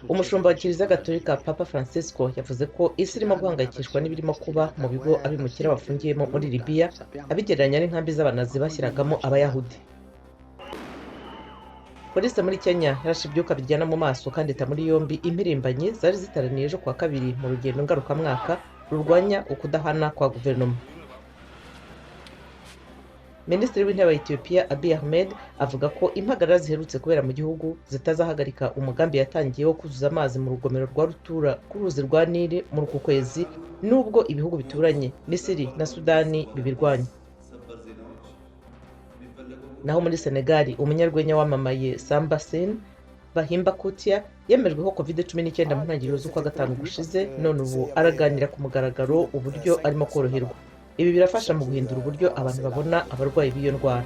Umushumba wa Kiliziya Gatolika, Papa Francisco, yavuze ko isi irimo guhangayikishwa n'ibirimo kuba mu bigo abimukira bafungiyemo muri Libiya, abigereranya n'inkambi z'Abanazi bashyiragamo Abayahudi. Polisi muri Kenya yarashe ibyuka biryana mu maso kandi ita muri yombi impirimbanyi zari ziteraniye ejo kuwa kabiri mu rugendo ngarukamwaka rurwanya ukudahana kwa guverinoma. Minisitiri w'Intebe wa Etiyopiya, Abiy Ahmed, avuga ko impagarara ziherutse kubera mu gihugu zitazahagarika umugambi yatangiye wo kuzuza amazi mu rugomero rwa rutura ku ruzi rwa Nili muri uku kwezi, nubwo ibihugu bituranye, Misiri na Sudani, bibirwanya. Naho muri Senegali, umunyarwenya wamamaye Samba Sine bahimba Kouthia yemejweho COVID-19 mu ntangiriro z'ukwa gatanu gushize, none ubu araganira ku mugaragaro uburyo arimo koroherwa. Ibi birafasha mu guhindura uburyo abantu babona abarwayi b'iyo ndwara.